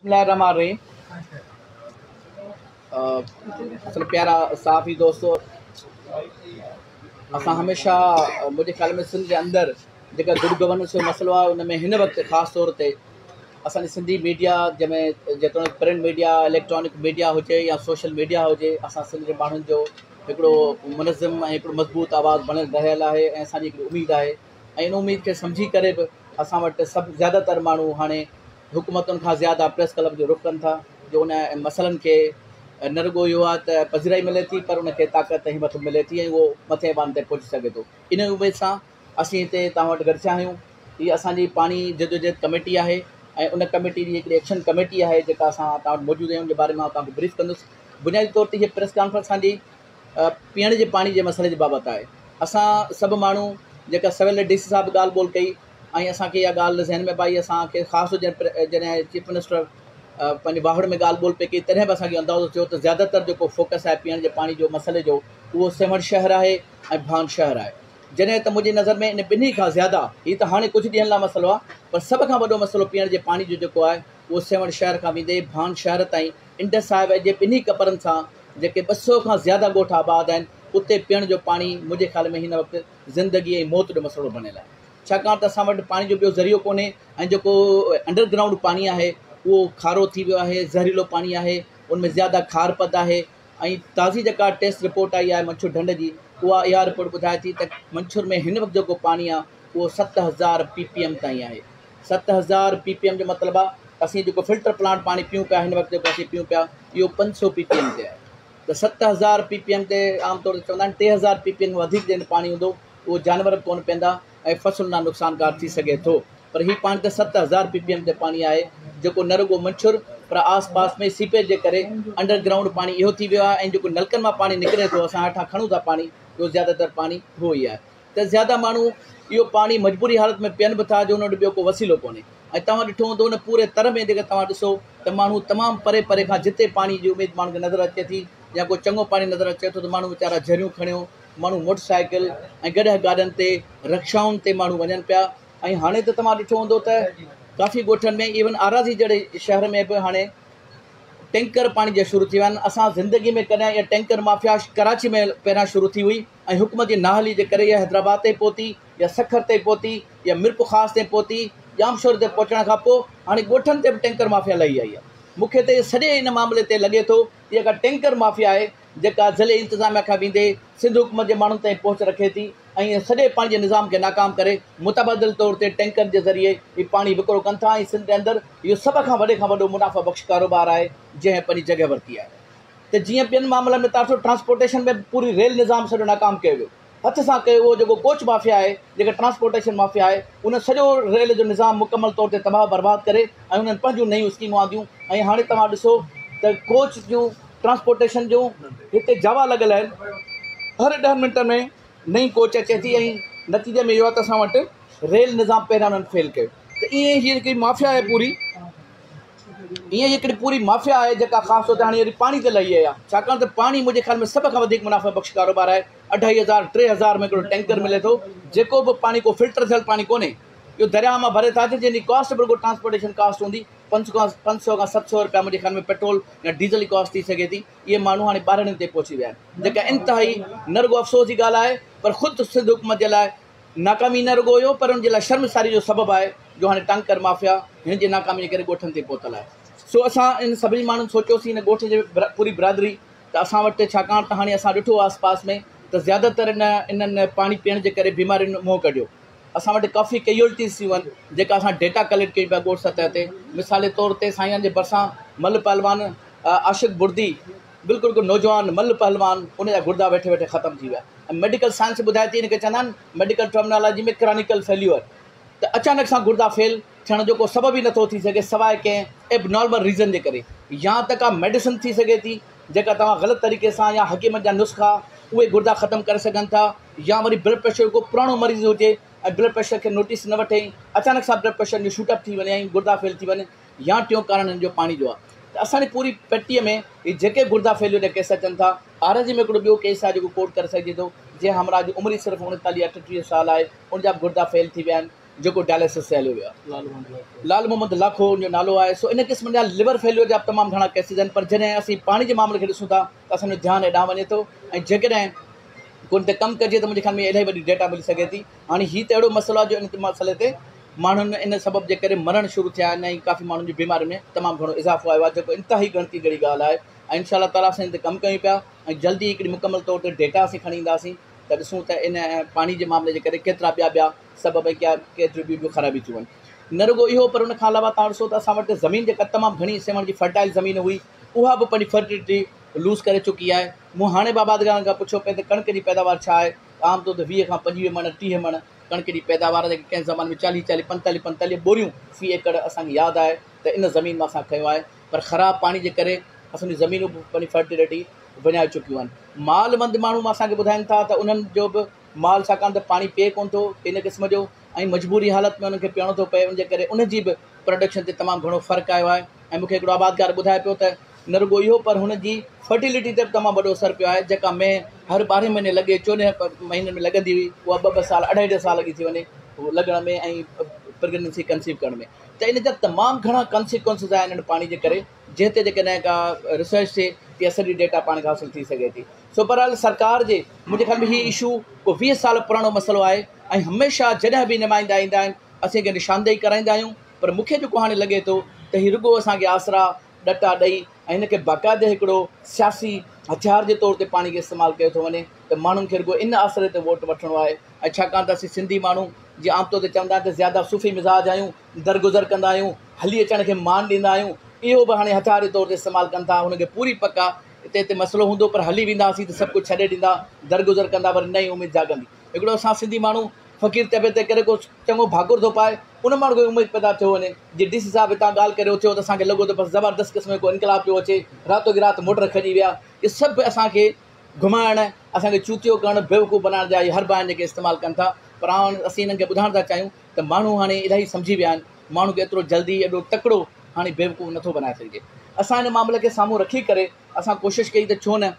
بسم الله الرحمن الرحيم. اصل پيارا صحافي دوستو، اسان هميشه منهنجي خيال ۾ سنڌ جي اندر جيڪا گڊ گورننس جو مسئلو آهي، ان ۾ هن وقت خاص طور تي اسان جي سنڌي ميڊيا، جنهن ۾ جيتوڻيڪ پرنٽ ميڊيا، اليڪٽرانڪ ميڊيا هجي يا سوشل ميڊيا هجي، اسان سنڌ جي ماڻهن جو هڪڙو منظم ۽ هڪڙو مضبوط آواز بڻيل رهيل آهي ۽ اسان جي هڪڙي اميد آهي ۽ ان اميد کي سمجهي ڪري به اسان وٽ سڀ زياده تر ماڻهو هاڻي حڪومتن کان زياده پريس ڪلب جو رخ ڪن ٿا، جو ان مسئلن کي نه رڳو اهو آهي ته پذيرائي ملي ٿي پر ان کي طاقت ۽ همت به ملي ٿي ۽ اهو مٿين ايوان تائين پهچي سگهي ٿو. ان اميد سان اسين هتي توهان وٽ گڏ ٿيا آهيون. هي اسان جي پاڻي جدوجهد ڪميٽي آهي ۽ ان ڪميٽي جي هڪڙي ايڪشن ڪميٽي آهي، جيڪا اسان توهان وٽ موجود آهيون، ان جي باري ۾ آئون توهان کي بريف ڪندس. بنيادي طور تي هيء پريس ڪانفرنس اسان جي پيئڻ جي پاڻي جي مسئلي جي بابت آهي. اسان سڀ ماڻهو جيڪا سويل ڊي سي صاحب ڳالهه ٻولهه ڪئي ۽ اسان کي اها ڳالهه ذهن ۾ به آئي، اسان کي خاص طور جڏهن چيف منسٽر پنهنجي واهڙ ۾ ڳالهه ٻولهه پئي ڪئي، تڏهن به اسان کي اندازو ٿيو ته زياده تر جيڪو فوڪس آهي پيئڻ جي پاڻي جو مسئلي جو، اهو سيوهڻ شهر آهي ۽ ڀان شهر آهي. جڏهن ته منهنجي نظر ۾ ان ٻنهي کان زياده، هي ته هاڻي ڪجهه ڏينهن لاء مسئلو آهي، پر سڀ کان وڏو مسئلو پيئڻ جي پاڻي جو جيڪو آهي، اهو سيوهڻ شهر کان ويندي ڀان شهر تائين انڊس هاء وي جي ٻنهي ڪپرن سان جيڪي 200 کان زياده ڳوٺ آباد آهن، اتي پيئڻ جو پاڻي منهنجي خيال ۾ هن وقت زندگي ۽ موت جو مسئلو بڻيل آهي، ڇاڪاڻ ته اسان وٽ پاڻي جو ٻيو ذريعو ڪونهي ۽ جيڪو انڊر گرائونڊ پاڻي آهي اهو کارو ٿي ويو آهي، زهريلو پاڻي آهي، ان ۾ زياده کار پد آهي ۽ تازي جيڪا ٽيسٽ رپورٽ آئي آهي منڇر ڍنڍ جي، اها اها رپورٽ ٻڌائي ٿي ته منڇر ۾ هن وقت جيڪو پاڻي آهي اهو 7000 پي پي ايم تائين آهي. 7000 پي پي ايم جو مطلب آ اسين جيڪو فلٽر پلانٽ پاڻي پيون پيا، هن وقت جيڪو اسين پيون پيا، اهو 500 پي پي ايم تي آهي ته 7000 پي پي ايم تي عام طور تي چوندا آهن 3000 پي پي ايم کان وڌيڪ جنهن پاڻي هوندو اهو جانور به ڪونه پيئندا ۽ فصل لاء نقصانڪار ٿي سگهي ٿو، پر هي پاڻي ته 7000 پي پي ايم تي پاڻي آهي، جيڪو نه رڳو منڇر پر آس پاس ۾ سيپيج جي ڪري انڊر گرائونڊ پاڻي اهو ٿي ويو آهي ۽ جيڪو نلڪن مان پاڻي نڪري ٿو، اسان هيٺان کڻون ٿا پاڻي، اهو زياده تر پاڻي اهو ئي آهي ته زياده ماڻهو اهو پاڻي مجبوري حالت ۾ پين به ٿا، جو انهن وٽ ٻيو ڪو وسيلو ڪونهي. ۽ توهان ڏٺو هوندو ان پوري تر ۾ جيڪر توهان ڏسو ته ماڻهو تمام پري پري کان، جتي پاڻي جي اميد ماڻهن کي نظر اچي ٿي يا ڪو چڱو پاڻي نظر اچي ٿو ته ماڻهو ويچارا جهريون کڻيو، ماڻهو موٽر سائيڪل ۽ گڏهه گاڏن تي، رڪشائن تي ماڻهو وڃن پيا. ۽ هاڻي ته توهان ڏٺو هوندو ته ڪافي ڳوٺن ۾ ايون آراضي جهڙي شهر ۾ به هاڻي ٽينڪر پاڻي جا شروع ٿي ويا آهن. اسان زندگي ۾ ڪڏهن اها ٽينڪر مافيا ڪراچي ۾ پهريان شروع ٿي هئي ۽ حڪومت جي نااهلي جي ڪري اها حيدرآباد تائين پهتي يا سکر تائين پهتي يا ميرپورخاص تائين پهتي، ڄامشوري تي پهچڻ کان پوء هاڻي ڳوٺن تي به ٽينڪر مافيا لهي آئي آهي. مون کي ته سڄي ان معاملي تي لڳي ٿو اها ڪا ٽينڪر مافيا آهي، جيڪا ضلعي انتظاميا کان ويندي سنڌ حڪومت جي ماڻهن تائين پهچ رکي ٿي ۽ سڄي پاڻي جي نظام کي ناڪام ڪري متبادل طور تي ٽينڪرن جي ذريعي هي پاڻي وڪرو ڪن ٿا ۽ سنڌ جي اندر اهو سڀ کان وڏي کان وڏو منافع بخش ڪاروبار آهي، جنهن پنهنجي جڳهه ورتي آهي. ته جيئن ٻين معاملن ۾ تاثر ٽرانسپورٽيشن ۾ به پوري ريل نظام سڄو ناڪام ڪيو ويو، هٿ سان ڪيو ويو، جيڪو ڪوچ مافيا آهي، جيڪا ٽرانسپورٽيشن مافيا آهي، ان سڄو ريل جو نظام مڪمل طور تي تباهه برباد ڪري ۽ انهن پنهنجون نيون اسڪيمون آنديون ۽ هاڻي توهان ڏسو ته ڪوچ جون ٽرانسپورٽيشن جون هتي جاوا لڳل آهن، هر 10 منٽن ۾ نئين ڪوچ اچي ٿي ۽ نتيجي ۾ اهو آهي ته اسان وٽ ريل نظام پهريان انهن فيل ڪيو ته ائين هي هڪڙي مافيا آهي پوري. ائين ئي هڪڙي پوري مافيا آهي، جيڪا خاص طور تي هاڻي وري پاڻي تي لهي آئي آهي، ڇاڪاڻ ته پاڻي منهنجي خيال ۾ سڀ کان وڌيڪ منافع بخش ڪاروبار آهي. اڍائي هزار 3000 ۾ هڪڙو ٽينڪر ملي ٿو، جيڪو به پاڻي ڪو فلٽر ٿيل پاڻي ڪونهي، اهو درياهه مان ڀري ٿا اچن، جنهن جي ڪاسٽ به رڳو ٽرانسپورٽيشن ڪاسٽ هوندي 500 کان 700 رپيا منهنجي خيال ۾ پيٽرول يا ڊيزل جي ڪاسٽ ٿي سگهي ٿي. اهي ماڻهو هاڻي ٻارڙين تي پهچي ويا آهن، جيڪا انتهائي نه رڳو افسوس جي ڳالهه آهي پر خود سنڌ حڪومت جي لاء ناڪامي نه رڳو اهو پر ان جي لاء شرمساري جو سبب آهي، جو هاڻي ٽانڪر مافيا هن جي ناڪامي جي ڪري ڳوٺن تي پهتل آهي. سو اسان ان سڀني ماڻهن سوچيوسين، هن ڳوٺ جي پوري برادري، ته اسان وٽ ڇاڪاڻ ته هاڻي اسان ڏٺو آس پاس ۾ ته زياده تر ان انهن پاڻي پيئڻ جي ڪري بيمارين منهن ڪڍيو. اسان وٽ ڪافي ڪيولٽيز ٿيون آهن، جيڪا اسان ڊيٽا ڪليڪٽ ڪيون پيا ڳوٺ سطح تي. مثال طور تي سائين جي ڀرسان مل پهلوان عاشق بردي، بلڪل هڪ نوجوان مل پهلوان، ان جا گردا ويٺي ويٺي ختم ٿي ويا ۽ ميڊيڪل سائنس ٻڌائي ٿي، ان کي چوندا آهن ميڊيڪل ٽرمنالاجي ۾ ڪرانيڪل فيليور، ته اچانڪ سان گردا فيل ٿيڻ جو ڪو سبب ئي نٿو ٿي سگهي سواء ڪنهن ايب نارمل ريزن جي ڪري، يا ته ڪا ميڊيسن ٿي سگهي ٿي جيڪا توهان غلط طريقي سان يا حڪيمن جا نسخا اهي گردا ختم ڪري سگهن ٿا، يا وري بلڊ پريشر جو ڪو پراڻو مريض هجي ۽ بلڊ پريشر کي نوٽيس نه وٺي اچانڪ سان بلڊ پريشر جو شوٽ اپ ٿي وڃي ۽ گردا فيل ٿي وڃي، يا ٽيون ڪارڻ هن جو پاڻي جو آهي ته اسان جي پوري پٽيء ۾ هي جيڪي گردا فيليور جا ڪيس اچن ٿا. آر جي ۾ هڪڙو ٻيو ڪيس آهي جيڪو ڪوٽ ڪري سگهجي ٿو، جنهن همراهه جي عمر ئي صرف 39 38 سال آهي، ان جا به گردا فيل ٿي ويا آهن. جيڪو ڊائليسس تي هليو ويو آهي. لال محمد لاکو ان جو نالو آهي. سو ان قسم جا ليور فيليور جا به تمام گهڻا ڪيسز آهن پر جڏهن اسين پاڻي جي معاملي کي ڏسون ٿا ته اسان جو ڌيان هيڏانهن وڃي ٿو ۽ جيڪڏهن ڪو ان تي ڪم ڪجي ته منهنجي خيال ۾ الاهي وڏي ڊيٽا ملي سگهي ٿي. هاڻي هي ته اهڙو مسئلو آهي جو ان مسئلي تي ماڻهن ان سبب جي ڪري مرڻ شروع ٿيا آهن ۽ ڪافي ماڻهن جي بيمارين ۾ تمام گهڻو اضافو آيو آهي جيڪو انتهائي ڳڻتي جهڙي ڳالهه آهي ۽ انشاء الله تعالٰي اسين ان تي ڪم ڪيون پيا ۽ جلدي هڪڙي مڪمل طور تي ڊيٽا اسين کڻي اينداسين ته ڏسون ته ان پاڻي جي معاملي جي ڪري ڪيترا ٻيا ٻيا سبب ۽ ڪيتريون ٻيون ٻيون خرابيون ٿيون آهن. نه رڳو اهو پر ان کان علاوه توهان ڏسو ته اسان وٽ زمين جيڪا تمام گهڻي سيوهڻ جي فرٽائل زمين هئي اها به پنهنجي فرٽلٽي لوز ڪري چڪي آهي. مون هاڻي به آبادگارن کان پڇيو پئي ته ڪڻڪ جي پيداوار ڇا آهي ته عام طور تي 20 کان 25 مڻ 30 مڻ ڪڻڪ جي پيداوار جيڪي ڪنهن زماني ۾ 40 40 45 45 ٻوريون في ايڪڙ اسان کي ياد آهي ته ان زمين مان اسان کنيو آهي پر خراب پاڻي جي ڪري اسان جون زمينون به پنهنجي فرٽيلٽي وڃائي چڪيون آهن. مال مند ماڻهو به اسان کي ٻڌائين ٿا ته انهن جو به مال ڇاڪاڻ ته پاڻي پيئي ڪونه ٿو ان قسم جو ۽ مجبوري حالت ۾ انهن کي پيئڻو ٿو پئي ان جي ڪري انهن جي به پروڊڪشن تي تمام گهڻو فرق آيو آهي ۽ مون کي هڪڙو آبادگار ٻڌائي پيو ته نه رڳو اهو پر هن جي فرٽيلٽي تي به تمام وڏو اثر پيو آهي جيڪا مينهن هر ٻارهين مهيني لڳي 14 مهينن ۾ لڳندي هئي اها ٻه ٻه سال اڍائي اڍائي سال لڳي ٿي وڃي لڳڻ ۾ ۽ پريگننسي ڪنسيو ڪرڻ ۾ ته ان جا تمام گهڻا ڪانسيڪوئنسز آهن ان پاڻي جي ڪري جنهن تي جيڪڏهن ڪا ريسرچ ٿئي ته اها سڄي ڊيٽا پاڻ کي حاصل ٿي سگهي ٿي. سو بهرحال سرڪار جي منهنجي خيال ۾ هي اشو ڪو 20 سال پراڻو مسئلو آهي ۽ هميشه جڏهن به نمائندا ايندا آهن اسين کي نشاندهي ڪرائيندا آهيون پر مون کي جيڪو هاڻي لڳي ٿو ته هي رڳو اسان کي آسرا ڏٽا ڏئي ۽ هن کي باقاعدي هڪڙو سياسي هٿيار جي طور تي پاڻي کي استعمال ڪيو ٿو وڃي ته ماڻهن کي رڳو ان آسري تي ووٽ وٺڻو آهي ۽ ڇاڪاڻ ته اسين سنڌي ماڻهو جيئن عام طور تي چوندا آهن ته زياده صوفي مزاج آهيون درگذر ڪندا آهيون، هلي اچڻ کي مان ڏيندا آهيون، اهو به هاڻي هٿيار جي طور تي استعمال ڪن ٿا، هنن کي پوري پڪ آ اتي اتي مسئلو هوندو پر هلي وينداسين ته سڀ ڪجهه ڇڏي ڏيندا، درگذر ڪندا وري نئين اميد جاڳندي. هڪڙو اسان سنڌي ماڻهو فقير طبيعت جي ڪري ڪو چڱو ڀاڪر ٿو پائي، ان ماڻهو کي اميد پيدا ٿيو وڃي، جي ڊي سي صاحب هتان ڳالهه ڪري اٿيو ته اسان کي لڳو ته بس زبردست قسم جو ڪو انقلاب پيو اچي، راتو ڪي رات موٽر کڄي ويا، اهي سڀ اسان کي گهمائڻ، اسان کي چوتيو ڪرڻ، بيوقوف بنائڻ جا اهي حربا آهن جيڪي استعمال ڪن ٿا پر آئون اسين انهن کي ٻڌائڻ ٿا چاهيون ته ماڻهو هاڻي الاهي سمجهي ويا آهن، ماڻهو کي ايترو جلدي ايڏو تڪڙو هاڻي بيوقوف نٿو بنائي سگهجي. اسان ان معاملي کي سامهون رکي ڪري اسان ڪوشش ڪئي ته ڇو نه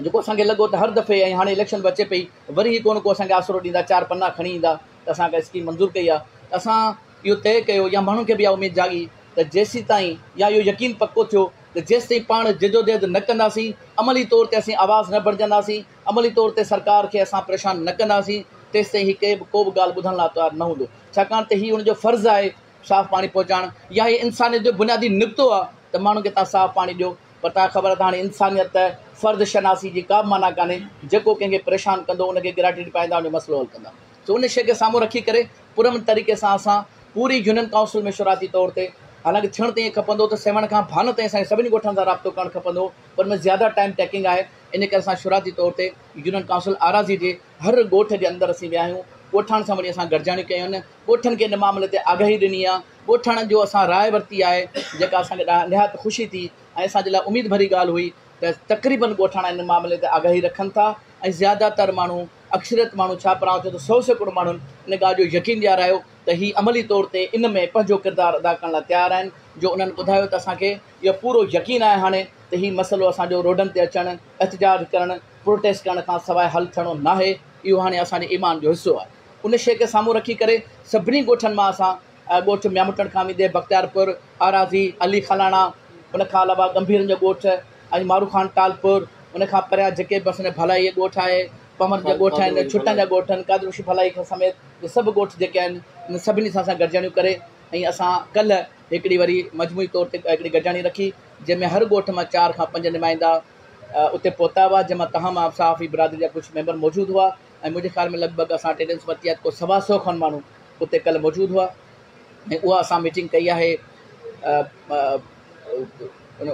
جيڪو اسان کي لڳو ته هر دفعي ۽ هاڻي اليڪشن به اچي پئي وري هي ڪو نه ڪو اسان کي آسرو ڏيندا چار پنا کڻي ايندا ته اسان ڪا اسڪيم منظور ڪئي آهي ته اسان اهو طئي ڪيو يا ماڻهن کي به اها اميد جاڳي ته جيسيتائين يا اهو يقين پڪو ٿيو ته جيستائين پاڻ جدوجهد نه ڪنداسين، عملي طور تي اسين آواز نه بڻجنداسين، عملي طور تي سرڪار کي اسان پريشان نه ڪنداسين، تيستائين هي ڪي به ڪو به ڳالهه ٻڌڻ لاء تيار نه هوندو. ڇاڪاڻ ته هي ان جو فرض آهي صاف پاڻي پهچائڻ يا هي انسانيت جو بنيادي نڪتو آهي ته ماڻهن کي توهان صاف پاڻي ڏيو پر توهان کي خبر آهي ته هاڻي انسانيت، فرض شناسي جي ڪا به معنيٰ ڪانهي، جيڪو ڪنهن کي پريشان ڪندو ان کي ڳراٽڙي پائيندا ان جو مسئلو حل ڪندا. سو ان شيء کي سامهون رکي ڪري پرامن طريقي سان اسان پوري يونين ڪائونسل ۾ شروعاتي طور تي حالانڪه ٿيڻ ته ائين کپندو ته سيوهڻ کان ڀان تائين اسان کي سڀني ڳوٺن سان رابطو ڪرڻ کپندو هو پر ان ۾ زياده ٽائيم ٽيڪنگ آهي ان ڪري اسان شروعاتي طور تي يونين ڪائونسل آراضي جي هر ڳوٺ جي اندر اسين ويا آهيون ڳوٺاڻن سان وڃي اسان گڏجاڻيون ڪيون آهن ڳوٺن کي ان معاملي تي آگاهي ڏني آهي ڳوٺاڻن جو اسان راء ورتي آهي جيڪا اسان کي نهايت خوشي ٿي ۽ اسان جي لاء اميد ڀري ڳالهه هئي ته تقريبن ڳوٺاڻا ان معاملي تي آگاهي رکن ٿا ۽ زياده تر ماڻهو اڪثريت ماڻهو ڇا پر آئون چوان ٿو 100% ماڻهن ان ڳالهه جو يقين ڏيارايو ته هي عملي طور تي ان ۾ پنهنجو ڪردار ادا ڪرڻ لاء تيار آهن جو انهن ٻڌايو ته اسان کي اهو پورو يقين آهي هاڻي ته هي مسئلو اسان جو روڊن تي اچڻ، احتجاج ڪرڻ، پروٽيسٽ ڪرڻ کان سواء حل ٿيڻو ناهي اهو هاڻي اسان جي ايمان جو حصو آهي. ان شيء کي سامهون رکي ڪري سڀني ڳوٺن مان اسان ڳوٺ ميان مٽڻ کان ويندي بختيارپور، آراضي، علي خلاڻا، ان کان علاوه ڳنڀيرن جو ڳوٺ ۽ مارو خان ٽالپور، ان کان پريان جيڪي به اسان جا ڀلائي ڳوٺ آهي، پنور جا ڳوٺ آهن، ڇٽن جا ڳوٺ آهن، قادر بخش ڀلائي کان سميت اهي سڀ ڳوٺ جيڪي آهن انهن سڀني سان اسان گڏجاڻيون ڪري ۽ اسان ڪلهه هڪڙي وري مجموعي طور تي هڪڙي گڏجاڻي رکي جنهن ۾ هر ڳوٺ مان 4 کان 5 نمائندا اتي پهتا هئا جنهن مان توهان مان صحافي برادري جا ڪجهه ميمبر موجود هئا ۽ منهنجي خيال ۾ لڳ ڀڳ اسان اٽينڊنس ورتي آهي ته ڪو 125 کن ماڻهو اتي ڪلهه موجود هئا ۽ اها اسان ميٽنگ ڪئي آهي ان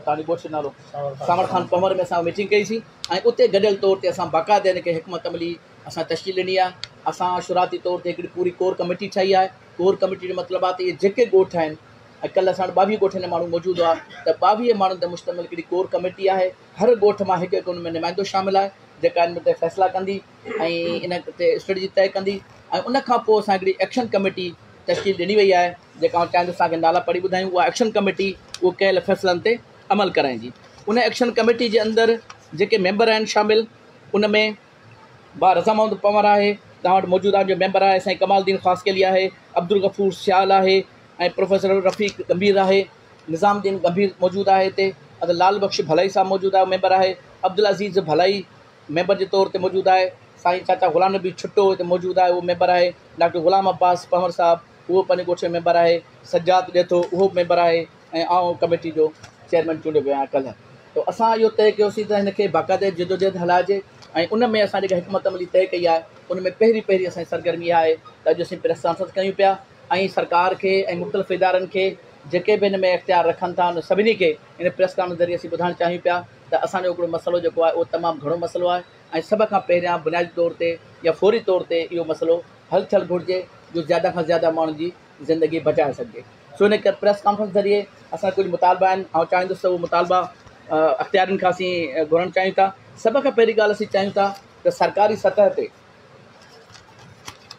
توهان جي ڳوٺ جو نالو سانوڻ خان پنهور ۾ اسان ميٽنگ ڪئي سين ۽ اتي گڏيل طور تي اسان باقاعده ان کي حڪمت عملي اسان تشڪيل ڏني آهي. اسان شروعاتي طور تي هڪڙي پوري ڪور ڪميٽي ٺاهي آهي. ڪور ڪميٽي جو مطلب آهي ته اهي جيڪي ڳوٺ آهن ۽ ڪلهه اسان وٽ 22 ڳوٺن جا ماڻهو موجود هئا ته 22 ماڻهن تي مشتمل هڪڙي ڪور ڪميٽي آهي. هر ڳوٺ مان هڪ هڪ ان ۾ نمائندو شامل آهي جيڪا ان تي فيصلا ڪندي ۽ ان تي اسٽريٽجي طئي ڪندي ۽ ان کان پوء اسان هڪڙي ايڪشن ڪميٽي تشڪيل ڏني وئي آهي جيڪا آئون چاهيندس توهان کي نالا پڙهي ٻڌايون اها ايڪشن ڪميٽي اهو ڪيل فيصلن تي عمل ڪرائيندي. ان ايڪشن ڪميٽي جي اندر جيڪي ميمبر آهن شامل ان ۾ با رضا محمد پنور آهي، توهان وٽ موجود آهن جو ميمبر آهي، سائين ڪمال الدين خاصخيلي آهي، عبدالغفور سيال آهي ۽ پروفيسر رفيق ڳنڀير آهي، نظام الدين ڳنڀير موجود آهي هتي، ادا لال بخش ڀلائي صاحب موجود آهي ميمبر آهي، عبدالعزيز ڀلائي ميمبر جي طور تي موجود آهي، سائين چاچا غلام نبي ڇٽو هتي موجود آهي اهو ميمبر آهي، ڊاڪٽر غلام عباس پنهور صاحب اهو پنهنجي ڳوٺ جو ميمبر آهي، سجاد ڏيٿو اهو به ميمبر آهي ۽ آئون ڪميٽي جو چيئرمين چونڊيو ويو آهيان ڪلهه ته اسان اهو طئي ڪيوسين ته هن کي باقاعده جدوجهد هلائجي ۽ ان ۾ اسان جيڪا حڪمت عملي طئي ڪئي آهي ان ۾ پهرين پهرين اسان جي سرگرمي اها آهي ته اڄ اسين پريس ڪانفرنس ڪيون پيا ۽ سرڪار کي ۽ مختلف ادارن کي جيڪي به هن ۾ اختيار رکن ٿا ان سڀني کي ان پريس ڪانفرنس ذريعي اسين ٻڌائڻ چاهيون پيا ته اسان جو هڪڙو مسئلو جيڪو آهي اهو تمام گهڻو مسئلو آهي ۽ سڀ کان پهريان بنيادي طور تي يا فوري طور تي اهو مسئلو حل ٿيل گهرجي جو زياده کان زياده ماڻهن جي زندگي بچائي سگهجي سو ان ڪري پريس ڪانفرنس ذريعي اسان ڪجهه مطالبا آهن آئون چاهيندس ته اهي مطالبا اختيارين کان اسين گهرڻ چاهيون ٿا سڀ کان پهرين ڳالهه اسين چاهيون ٿا ته سرڪاري سطح تي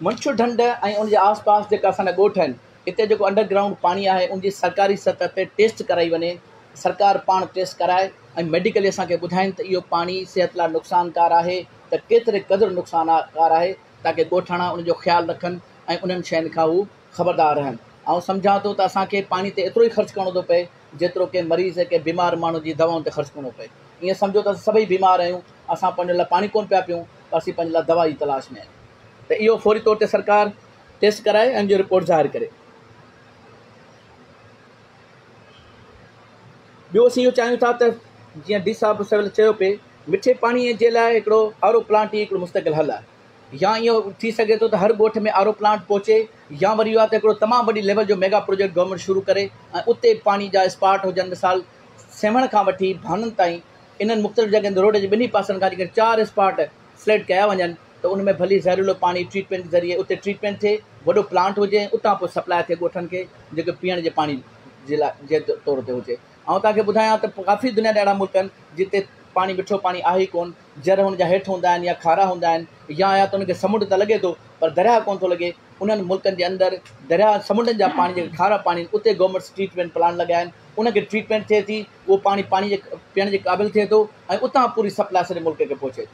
منڇر ڍنڍ ۽ ان جي آس پاس جيڪا اسان جا ڳوٺ آهن اتي جيڪو انڊر گرائونڊ پاڻي آهي ان جي سرڪاري سطح تي ٽيسٽ ڪرائي وڃي سرڪار پاڻ ٽيسٽ ڪرائي ۽ ميڊيڪلي اسان کي ٻڌائين ته اهو پاڻي صحت لاء نقصانڪار آهي ته ڪيتري قدر نقصانڪار آهي تاڪه ڳوٺاڻا ان جو خيال رکن ۽ انهن شين کان هو خبردار رهن. آئون سمجهان ٿو ته اسان کي پاڻي تي ايترو ئي خرچ ڪرڻو ٿو پئي جيترو ڪنهن مريض ۽ ڪنهن بيمار ماڻهو جي دوائن تي خرچ ڪرڻو پئي. ائين سمجهو ته اسان سڀئي بيمار آهيون، اسان پنهنجي لاء پاڻي ڪونه پيا پيئون پر اسين پنهنجي لاء دوا جي تلاش ۾ آهيون ته اهو فوري طور تي سرڪار ٽيسٽ ڪرائي ۽ ان جو رپورٽ ظاهر ڪري. ٻيو اسين اهو چاهيون ٿا ته جيئن ڊي صاحب سويل چيو پئي مٺي پاڻي جي لاء هڪڙو آر او پلانٽ ئي هڪڙو مستقل حل آهي. يا اهو ٿي سگهي ٿو ته هر ڳوٺ ۾ آر او پلانٽ پهچي يا وري اهو آهي ته هڪڙو تمام وڏي ليول جو ميگا پروجيڪٽ گورنمينٽ شروع ڪري ۽ اتي پاڻي جا اسپاٽ هجن مثال سيوهڻ کان وٺي ڀانن تائين انهن مختلف جڳهين تي روڊ جي ٻنهي پاسن کان جيڪڏهن چار اسپاٽ سليڪٽ ڪيا وڃن ته ان ۾ ڀلي زهريلو پاڻي ٽريٽمينٽ ذريعي اتي ٽريٽمينٽ ٿئي وڏو پلانٽ هجي ۽ اتان پوء سپلاء ٿئي ڳوٺن کي جيڪو پيئڻ جي پاڻي جي لاء جي طور تي هجي آئون توهان کي ٻڌايان ته ڪافي دنيا جا اهڙا ملڪ آهن جتي پاڻي مٺو پاڻي آهي ئي ڪونه جر هن جا هيٺ هوندا آهن يا کارا هوندا آهن يا يا ته ان کي سمنڊ ته لڳي ٿو پر درياهه ڪونه ٿو لڳي انهن ملڪن جي اندر درياهه سمنڊن جا پاڻي جيڪي کارا پاڻي آهن اتي گورنمينٽس ٽريٽمينٽ پلانٽ لڳايا آهن ان کي ٽريٽمينٽ ٿئي ٿي اهو پاڻي پاڻي جي پيئڻ جي قابل ٿئي ٿو ۽ اتان پوري سپلاء سڄي ملڪ کي پهچي ٿي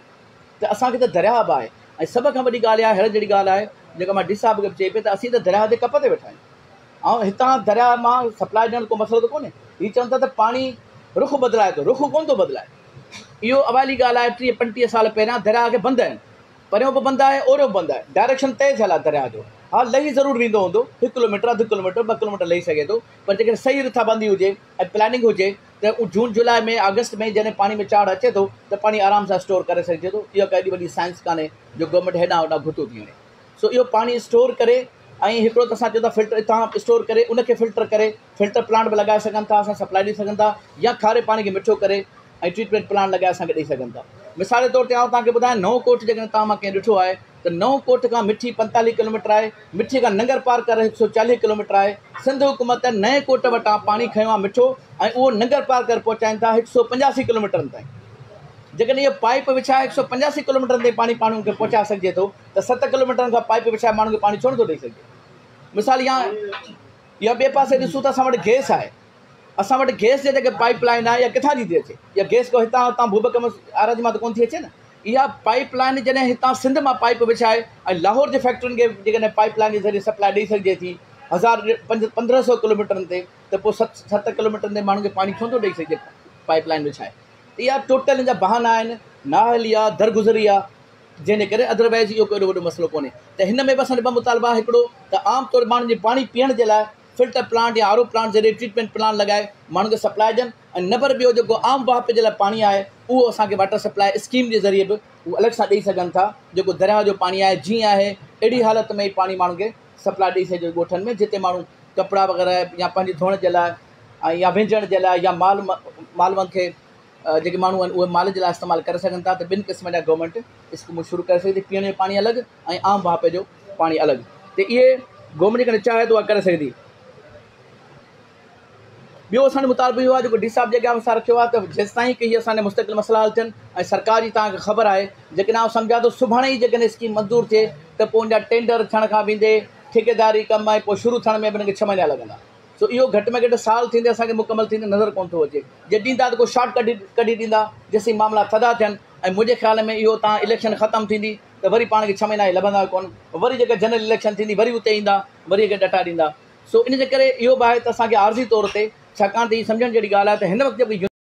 ته اسان کي ته درياهه به آهي ۽ سڀ کان وڏي ڳالهه اها حيرت جهڙي ڳالهه آهي جيڪا مان ڊي صاحب کي به چئي پئي ته اسين ته درياهه جي ڪپ تي ويٺا آهيون ۽ هتان درياهه مان سپلاء ڏيڻ ڪو مسئلو ته ڪونهي. هي چون ٿا ته پاڻي رخ بدلائي ٿو، رخ ڪونه ٿو بدلائي. اهو اوائلي ڳالهه آهي 30 35 سال پهريان درياهه کي بند آهن. پريون به بند آهي اوريون به بند آهي. ڊائريڪشن طئي ٿيل آهي درياهه جو. ها لهي ضرور ويندو هوندو، هڪ ڪلوميٽر، اڌ ڪلوميٽر، ٻه ڪلوميٽر لهي سگهي ٿو پر جيڪڏهن صحيح رٿابندي هجي ۽ پلاننگ هجي ته جون جولاء ۾ آگسٽ ۾ جڏهن پاڻي ۾ چاڙهه اچي ٿو ته پاڻي آرام سان اسٽور ڪري سگهجي ٿو. اها ڪا ايڏي وڏي سائنس ڪانهي جو گورنمينٽ هيڏانهن هوڏانهن گهتو ٿي هڻي. سو اهو پاڻي اسٽور ڪري ۽ هڪڙو ته اسان چئون ٿا فلٽر اتان اسٽور ڪري ان کي فلٽر ڪري فلٽر پلانٽ به لڳائي سگهن ٿا اسان سپلائي ڏئي سگهن ٿا يا کاري پاڻي کي مٺو ڪري ۽ ٽريٽمينٽ پلانٽ لڳائي اسان کي ڏئي سگهن ٿا مثال جي طور تي آئون توهان کي ٻڌايان نئون ڪوٽ جيڪڏهن توهان مان ڪنهن ڏٺو آهي ته نئون ڪوٽ کان مٺي 45 ڪلوميٽر آهي مٺي کان ننگر پارڪر 140 ڪلوميٽر آهي سنڌ حڪومت نئين ڪوٽ وٽان پاڻي کنيو آهي مٺو ۽ اهو ننگر پارڪر پهچائين ٿا 185 ڪلوميٽرن تائين جيڪڏهن اهو پائيپ وڇائي 185 ڪلوميٽرن تائين پاڻي ماڻهن کي پهچائي سگهجي ٿو ته 7 ڪلوميٽرن کان پائيپ وڇائي ماڻهن کي پاڻي ڇو نٿو ڏئي سگهجي؟ مثال يا يا ٻئي پاسي ڏسون ته اسان وٽ گئس آهي اسان وٽ گئس جي جيڪي پائيپ لائن آهي اها ڪٿان جي ٿي اچي؟ اها گئس ڪو هتان هتان ڀوڀڪ ۾ آراضي مان ته ڪونه ٿي اچي نه اها پائيپ لائن جڏهن هتان سنڌ مان پائيپ وڇائي ۽ لاهور جي فيڪٽرين کي جيڪڏهن پائيپ لائن جي ذريعي سپلاء ڏئي سگهجي ٿي هزار پنج 1500 ڪلوميٽرن تي ته پوء 7 ڪلوميٽرن تي ماڻهن کي پاڻي ڇو نٿو ڏئي سگهجي پائيپ لائن وڇائي ته اها ٽوٽل ان جا بهانا آهن نااهلي آهي درگذري آهي جنهن جي ڪري ادروائيز اهو ڪو ايڏو وڏو مسئلو ڪونهي ته هن ۾ به اسان جا ٻه مطالبا هڪڙو ته عام طور ماڻهن جي پاڻي پيئڻ جي لاء فلٽر پلانٽ يا آر او پلانٽ ذريعي ٽريٽمينٽ پلانٽ لڳائي ماڻهن کي سپلاء ڏين ۽ نمبر ٻيو جيڪو عام واهپي جي لاء پاڻي آهي اهو اسان کي واٽر سپلاء اسڪيم جي ذريعي به اهو الڳ سان ڏئي سگهن ٿا جيڪو درياهه جو پاڻي آهي جيئن آهي اهڙي حالت ۾ ئي پاڻي ماڻهن کي سپلاء ڏئي سگهجي ڳوٺن ۾ جتي ماڻهو ڪپڙا وغيره يا پنهنجي ڌوئڻ جي لاء ۽ يا وهنجڻ جي لاء يا مال مالوند کي جيڪي ماڻهو آهن اهي مال جي لاء استعمال ڪري سگهن ٿا ته ٻن قسمن جا گورنمينٽ اسڪيمون شروع ڪري سگهي ٿي پيئڻ جو پاڻي الڳ ۽ عام واهپي جو پاڻي الڳ ته اهي گورنمينٽ جيڪڏهن چاهي ته اها ڪري سگهي ٿي. ٻيو اسان جو مطالبو اهو آهي جيڪو ڊي صاحب جي اڳيان اسان رکيو آهي ته جيستائين ڪي هي اسان جا مستقل مسئلا حل ٿين ۽ سرڪار جي توهان کي خبر آهي جيڪڏهن آئون سمجهان ٿو سڀاڻي ئي جيڪڏهن اسڪيم منظور ٿئي ته پوء ان جا ٽينڊر ٿيڻ کان ويندي ٺيڪيداري ڪم ۽ پوء شروع ٿيڻ ۾ به ان کي 6 مهينا لڳندا. سو اهو گهٽ ۾ گهٽ سال ٿيندي اسان کي مڪمل ٿيندي نظر ڪونه ٿو اچي. جي ڏيندا ته ڪو شارٽ ڪڍي ڏيندا جيسين معاملا ٿڌا ٿين ۽ منهنجي خيال ۾ اهو تان اليڪشن ختم ٿيندي ته وري پاڻ کي ڇهه مهينا هي لڀندا ڪونه، وري جيڪا جنرل اليڪشن ٿيندي وري اتي ايندا وري اڳي ڏٽا ڏيندا. سو ان جي ڪري اهو به آهي ته اسان کي عارضي طور تي ڇاڪاڻ ته هي سمجهڻ جهڙي ڳالهه آهي ته هن وقت جيڪو.